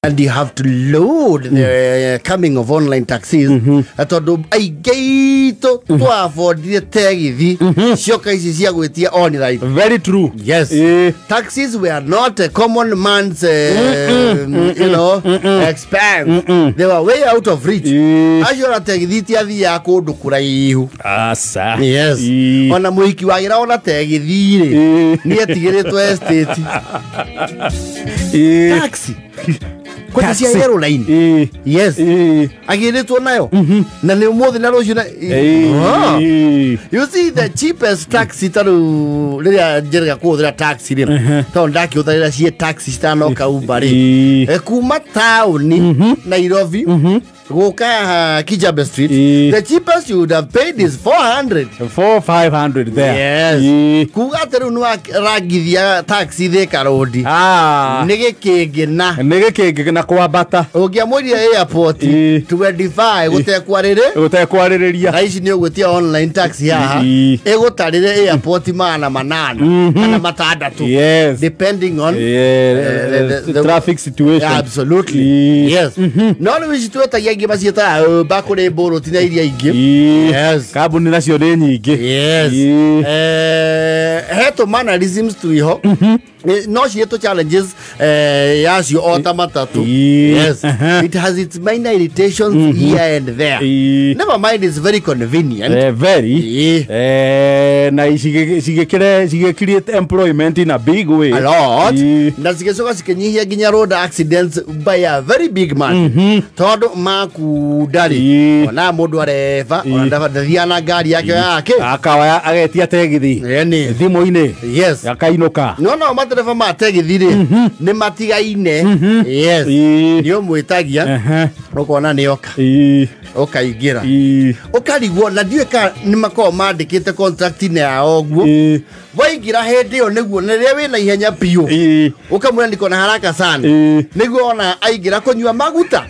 And you have to load the coming of online taxis. Tondũ aingĩ itũ twaabondire tegithi cioka ici cia gwĩtia online. Very true. Yes. Taxis were not a common man's expense. They were way out of reach. Acio ona tegithi itiathiaga kũndũ kũraihu. Asa. Yes. Ona mũhiki wagĩra ona tegithi rĩ, nĩ etigĩrĩtwo estate. Taxi. Kwanja cia yellow line. Yes. Agĩrĩtwo nayo. Na nĩ ũmũthĩ na rũciũ na. You see, the cheapest taxi, ta rĩu rĩrĩa njĩrĩga kũhũthĩra taxi rĩ, tondũ ndakĩhũthagĩra ciĩ taxi citanoka Uber rĩ, kuma taũni Nairobi gũka Kijabe Street, the cheapest you would have paid is 400. 4 500 there. Yes. Kuga atĩ rĩu nĩwarangithia taxi Thika Road nĩ gĩkĩngĩ na nĩ gĩkĩngĩ na kwambata. Ũngĩamũrire airport 25 gũtekwarĩrĩ gũtekwarĩrĩria. Thaa ici nĩ ũgwĩtia online taxi haha ĩgũtarĩre airport 800 kana 600. Depending on the traffic situation. Absolutely. Yes. No rĩu ici twetagia ingĩ maciĩtaga Uber, kũrĩ Bolt na iria ingĩ. Yes. Kambuni nacio nĩ nyingĩ. Yes. He tũ mannerisms twiho no ciĩtũ challenges yacio o ta matatu. Yes. It has its minor irritations here and there. Never mind, it's very convenient. Very. Na cigĩkire cigĩ employment in a big way. A lot. Na cigĩcoka cikĩnyihia nginya road accidents by a very big margin, tondũ makunda rĩ, ona mũndũ areba ona ndathiaga na ngari yake yake. Akawaya agetia tegithi Ĩni. Thimũ-inĩ. Yes. Akainũka. No no matereba ma tegithi rĩ, nĩ matigaine. Yes. Nĩ ũmwĩtagia ũkona nĩ oka, ũkaingĩra, ũkarigwo na ndiũĩ kana nĩ makoragwo mandĩkĩte contract-inĩ yao ũguo. Waingĩra hĩndĩ ĩyo nĩguo na rĩrĩa wĩna ihenya biũ, ũkamwĩra niko na haraka sana, nĩguo ona aingĩra kũnyua maguta.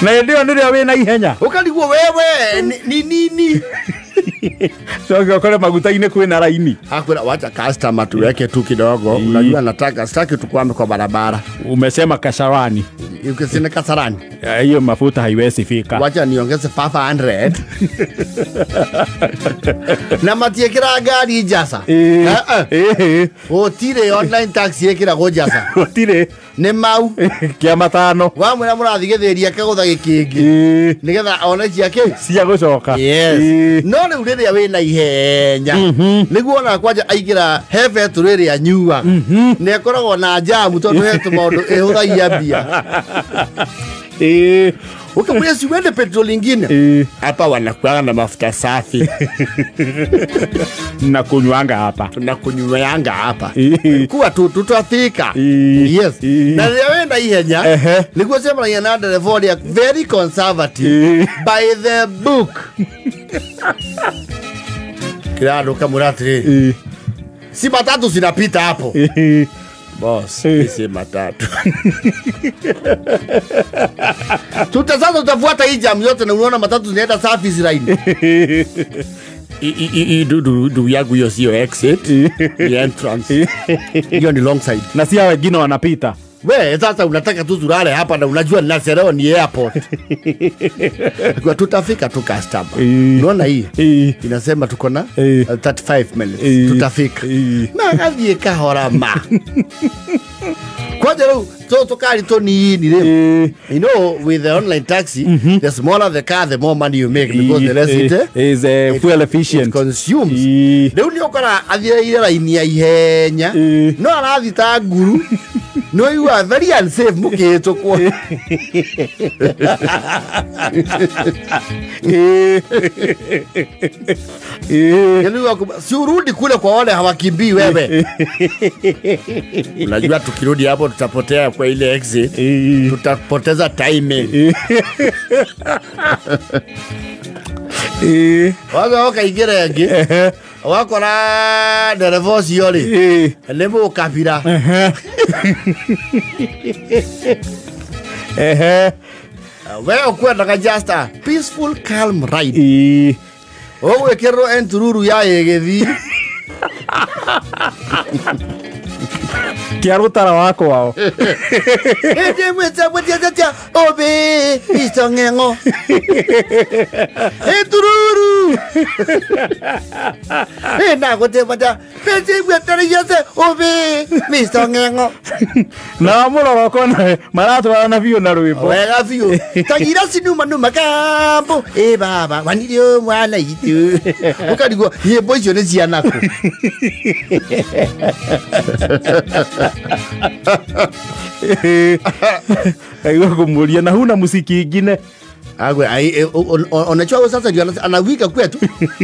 Na hĩndĩ ĩyo nĩrĩo wĩna ihenya. Ũkarigwo wewe ni nini. Coke ũkore maguta-inĩ kwĩna raini. Akwĩra, "Wacha customer tuweke tu kidogo, unajua nataka sitaki tukwame kwa barabara." Umesema Kasarani. Ukisema Kasarani. Hiyo mafuta haiwezi fika. Wacha niongeze 500. Na matiĩkĩra ngari njasa. Eh, eh. Gũtirĩ online taxi ĩkĩragwo njasa. Gũtirĩ. Nĩ mau. Kĩa matano. Wamwĩra mũrathiĩ gĩthĩri akagũtha gĩkĩngĩ nĩgetha one ciake cia gũcoka. Yes. No rĩu rĩrĩa wĩna ihenya nĩguo ona kwanja aingĩra he betũrũ ĩrĩa anyuaga nĩ akoragwo na jamu, tondũ he tũmaũndũ ĩhũthagia mbia. Ukamwambia, "Si uende petrol ingine hapa, wanakuanga na mafuta safi." Na kunywanga hapa. Tunakunywanga hapa kuwa tu tutafika. Yes. Na rĩrĩa wĩna ihenya nĩguo cemanagia na ndereba ũrĩa very conservative, by the book, kila andũ kamwĩra atĩrĩrĩ, "Si matatu zinapita hapo?" "Boss, si matatu. Tuta sasa tutafuata hii jam yote na unaona matatu zinaenda service line. Ndugu yangu, hiyo sio exit, ni entrance. Hiyo ni long side." Na si hao wengine wanapita. We sasa unataka tu tulale hapa na unajua ninachelewa ni airport. Kwa tutafika tu, customer. Unaona hii inasema tuko na 35 minutes. Tutafika. Na gathiĩ kahora ma. Kwanja rĩu tũkari tũnini rĩ, with the online taxi, the smaller the car, the more money you make, because the less it, is fuel efficient. It consumes. Rĩu nĩ ũkora athiĩrĩire raini ya ihenya no arathiĩ ta nguru. No, you are very unsafe mũkĩhĩtũkwo. Yaani si urudi kule kwa wale hawakimbii wewe. Unajua tukirudi hapo tutapotea kwa ile exit. Tutapoteza timing. Waga ũkaingĩra ĩngĩ wakora ndereba ũcio rĩ nĩ mũkabira. We ũkwendaga just a peaceful, calm ride. Ũgwĩkĩrĩrwo entururu ya ĩgĩthiĩ. Kia rutara wako wao. Obe isongengo. Etururu. Na gote bata. Pese gwetare yase obe misongengo. Na muroro kona maratwarana biũ na rwĩmbo. Wega biũ. Tagira sinuma numa kambo. E baba wanirio mwana itu. Ukarigwo nyĩmbo icio nĩ cianaku. Aigua kumuria na huna muziki ingine. Agwe unajua sasa ndio anawika kwetu.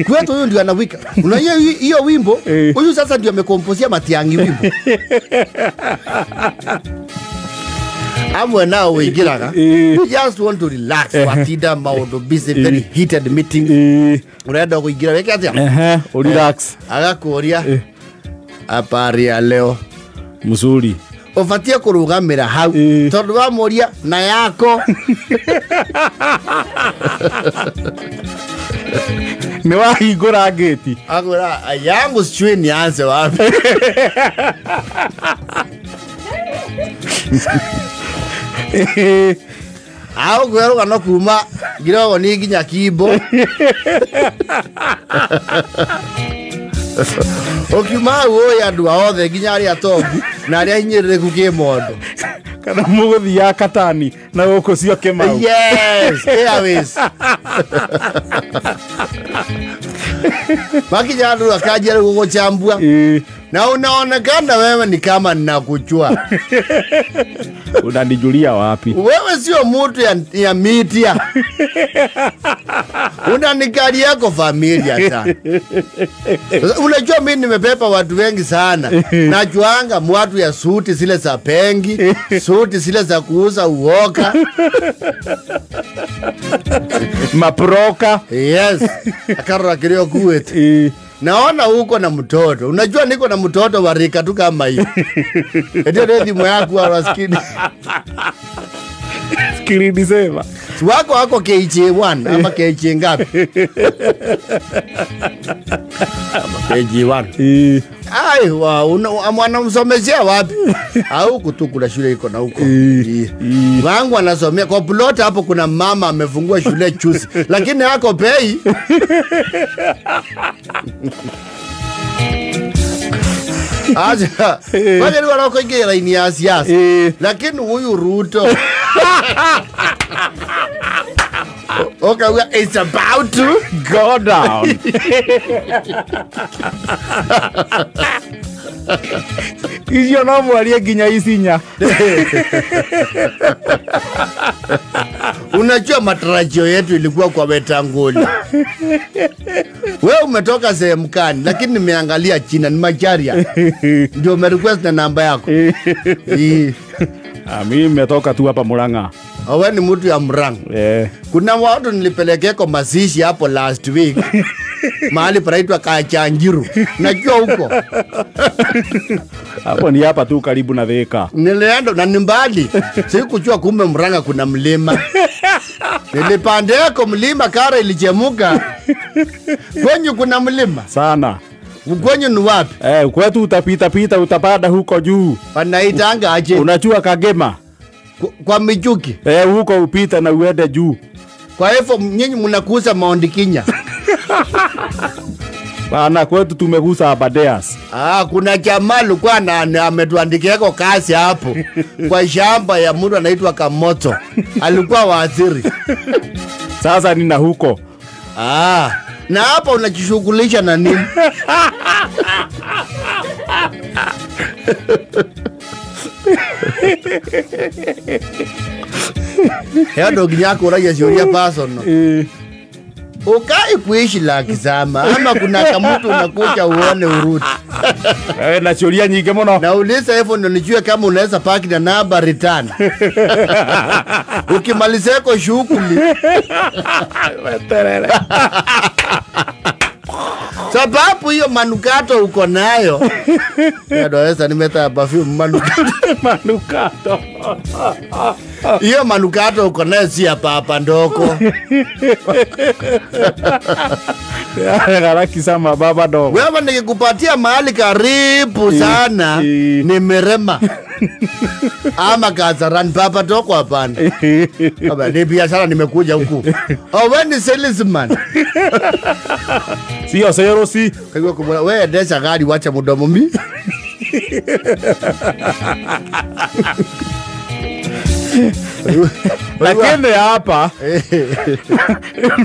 Kwetu huyu ndio anawika. Unajua hiyo wimbo huyu sasa ndio amekomposia Matiang'i wimbo. Amwe nao wingiraga. You just want to relax. Watinda maundu busy very heated meeting. Unaenda kuingira weke atia? Relax. Agakuria habari ya leo mzuri. Ubatie kurugamira hau tondu wamuria na yako. Ni wahingũra ngĩti. Agura yangu sijui nianze wapi. Au kwĩruga no kuma ngirogo ni nginya Kimbo. Ukiuma ũĩ andũ othe nginya arĩa tongu na arĩa hinyĩrĩrĩku kĩmondo. Kana mũgũthiaga Katani na gũkũ cio Kĩmau. Yes, Airways. Makinya andũ akanjia rĩu gũgũchambua. Na unaonekana wewe ni kama ninakujua. Unanijulia wapi? Wewe sio mtu ya mitia. Unanikali yako familia sana. Unajua mimi nimepepa watu wengi sana. Najuanga watu ya suti zile za pengi, suti zile za kuuza uoka. Maproka. Yes. Akarora kilio kuwete. Naona huko na mtoto. Unajua niko na mtoto wa rika tu kama hiyo. Ndio ndio simu yako wa skini. Skini sema. Wako wako KJ1 ama KJ ngapi? Ama KJ1. Ai wa mwanamsomezea wapi? Au kutukula shule iko na huko. Wangu anasomea kwa plot hapo, kuna mama amefungua shule chusi. Lakini hako pei. Acha. Wale wanaokuingia laini ya siasa. Lakini huyu Ruto. Okay, it's about to go down. Icio no mwarie nginya isinya. Unajua matarajio yetu ilikuwa kwa Wetangula. Wewe umetoka sehemu kani, lakini nimeangalia China ni Macharia. Ndio umerequest na namba yako. Mimi nimetoka tu hapa Murang'a. Wewe ni mtu ya Murang'a. Kuna watu nilipelekeko mazishi hapo last week. Mahali panaitwa Kachanjiru. Najua huko. Hapo ni hapa tu karibu na Thika. Nilienda na ni mbali. Sikujua kumbe Murang'a kuna mlima. Nilipandeko mlima kara ilichemuka. Kwenye kuna mlima sana. Kwenye ni wapi? Kwetu utapita pita utapanda huko juu. Panaitanga aje? Unajua Kagema? Kwa Michuki. Huko upita na uende juu. Kwa hivyo nyinyi mnakuza Mount Kenya. Bana kwetu tumegusa Aberdares. Kuna jamaa alikuwa na ametuandikia kazi hapo kwa shamba ya mtu anaitwa Kamoto. Alikuwa waziri. Sasa nina huko. Na hapa unajishughulisha na nini? Heo ndo ginyako uragia ciũria personal. Ukai kuishi la kizama ama kuna kamutu unakuja uone urudi. Na ciũria nyingi muno. Na uliza hivyo ndo nijue kama unaweza paki na namba return. Ukimalizeko shughuli. Sababu hiyo manukato uko nayo. Ndio nimeta perfume manukato. Manukato. Hiyo manukato uko nayo si hapa hapa ndoko. Haraki sama baba dogo. Wewe nikikupatia mahali karibu sana ni Mirema. Ama Kasarani, baba dogo hapana. Baba ni biashara nimekuja huku. Oh, wewe ni salesman. Sio sero si. Kwa kumwona wewe endesha gari wacha mdomo mimi. Lakini hapa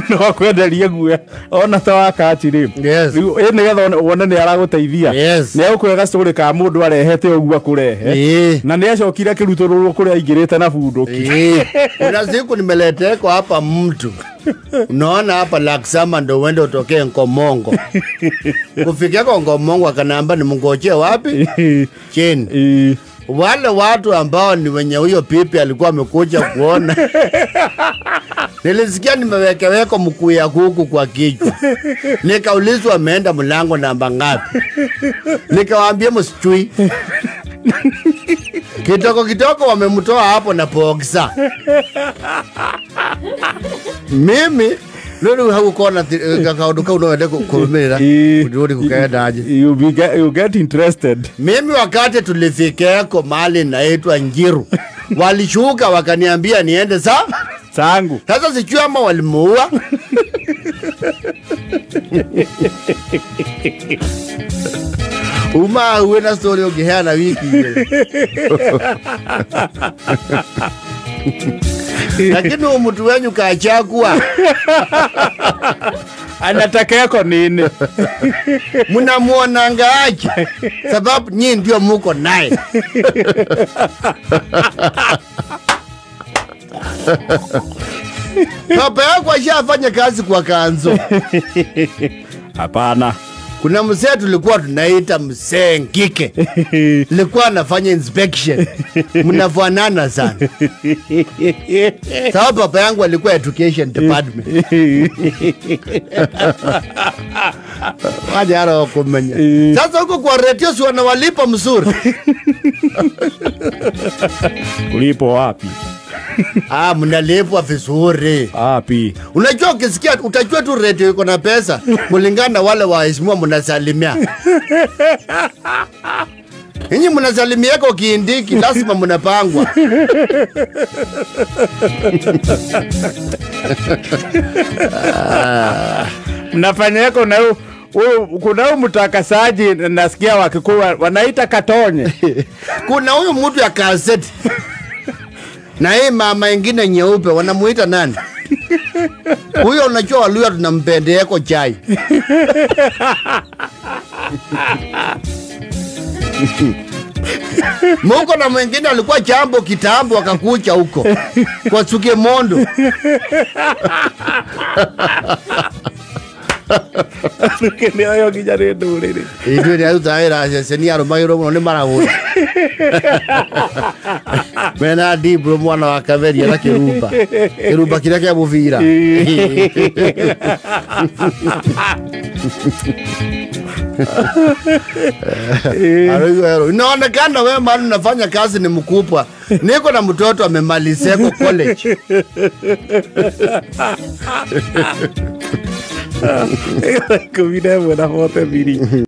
no kwenderia guya ona ta wakachi ri nigetha wone ni araguteithia ni egũkwĩra story ka mũndũ arehete ũguo akũrehe na nĩ acokire akĩrutũrũrwo kũrĩa aingĩrĩte na bunduki. Kuna siku nimeleteko hapa mtu, unaona hapa Laksama ndo uende utokee Nkomongo. Kufikia kwa Nkomongo akaniambia nimngojee wapi? Chini. Wale watu ambao ni wenye huyo pipi alikuwa amekuja kuona. Nilisikia nimewekeweko mkuu ya kuku kwa kichwa. Nikaulizwa ameenda mlango namba ngapi. Nikawaambia msichui. Kitoko kitoko wamemtoa hapo na boxer. Mimi lolo haukona kaundu kau no wende kurumirira uri kukaenda aje. You get interested. Mimi wakati tulifikeko mahali naitwa Njiru, walishuka wakaniambia niende sangu. Sasa sijui ama walimuua. Uma uwe na story ukiheana wiki. Lakini huyu mtu wenyu kachagua. Anataka yako nini? Mnamuonanga aje? Sababu nyinyi ndio muko naye. Papa yako ashafanya kazi kwa kanzo. Hapana. Kuna mzee tulikuwa tunaita mzee Ngike. Nilikuwa nafanya inspection. Mnafanana sana. Sababu papa yangu alikuwa education department. Waje haro kumenya. Sasa huko kwa radio si wanawalipa mzuri. Ulipo wapi? Ah, mnalipwa vizuri. Wapi? Unajua ukisikia utajua tu radio iko na pesa kulingana na wale waheshimiwa mnasalimia. Ninyi mnasalimia kwa kiindiki lazima mnapangwa. Mnafanya yako na kuna huyu mtakasaji nasikia wakikuwa wanaita katonye. Kuna huyu mtu ya kaseti. Na hii mama ingine nyeupe wanamuita nani? Huyo unajua Waluya tunampendea chai. Mungu na mwingine alikuwa jambo kitambo akakucha huko kwa Suke Mondo. Nä nginya rä ndå rä rä ithuä nä aruta wä ra ceceni arå må no nä maragå mena ndibro mwana wa kaberia na kä rumba kä rumba kä rä a kä a må bira. Inaonekana wewe maana unafanya kazi ni mkubwa. Niko na mtoto amemalizia kwa college. 11 na 43.